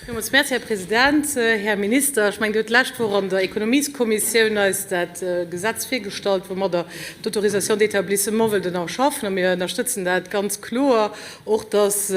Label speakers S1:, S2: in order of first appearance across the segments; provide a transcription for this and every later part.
S1: Villmools Merci, Här President. Här Minister, ech mengen, Dir hutt d'lescht Woch an der Ekonomieskommissioun eis dat Gesetz virgestallt, woumadder d'Autorisation d'établissement wëllt ënnerschaffen. A mir ënnerstëtzen dat ganz kloer, och dass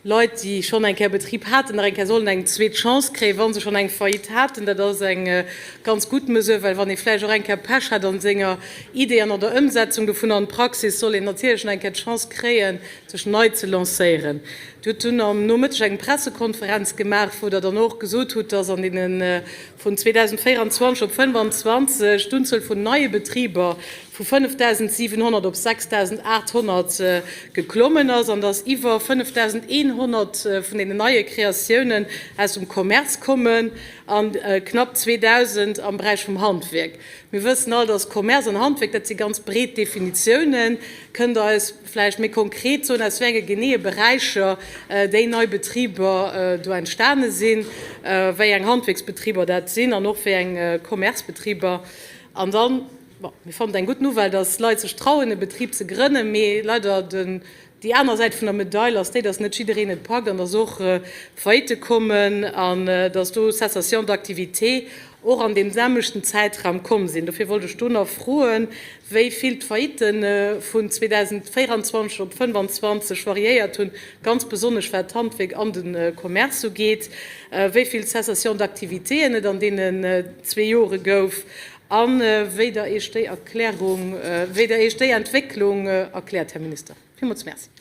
S1: Leit, déi schonn eng Kéier Betrib haten, nach eng Kéier sollen eng zweet Chance kréien, wa se schonn eng Faillite haten. Dat ass eng ganz gutt Mesure, well wann ee vläicht och eng Kéier Pech hat a senger Idee an an der Ëmsetzung dovun an d'Praxis, soll een natierlech nach eng Kéier d'Chance kréien, sech nei ze lancéieren. Dir hutt dunn am Nomëtteg eng Pressekonferenz gemaach, wou Der dann och gesot hutt, dass an deene vun 2024 op 2025 d'Unzuel vun neie Betriber vu 5.700 op 6.800 geklommen ass an dass iwwer 5.100 vun deenen neie Kreatiounen aus dem Commerce kommen a knapp 2.000 am Beräich vum Handwierk. Mir wëssen all, dass Commerce an Handwierk, dat si ganz breet Definitiounen. Kënnt Der eis vläicht méi konkret soen, aus wéi enge geneeë Beräicher déi nei Betriber do entstane sinn, wéi eng Handwierksbetriber dat sinn an och wéi eng Commercebetriber? An dann, bon, mir fannen et eng gutt Nouvelle, dass Leit sech trauen, e Betrib ze grënnen, mee leider den, déi aner Säit vun der Medail ass déi, dass net jiddereen et packt an dass och Faillite kommen an dass do Cessation d'activité och an deem selwechten Zäitraum komm sinn. Dofir wollt ech do nach froen, wéi vill d'Faillite vun 2024 op 2025 variéiert hunn, ganz besonnesch wat d'Handwierk an de Commerce ugeet, wéi vill Cessation d'activitéen et an deenen zwee Jore gouf a wéi Der Iech déi Erklärung, wéi Der Iech déi Entwécklung erkläert, Här Minister. Villmools Merci.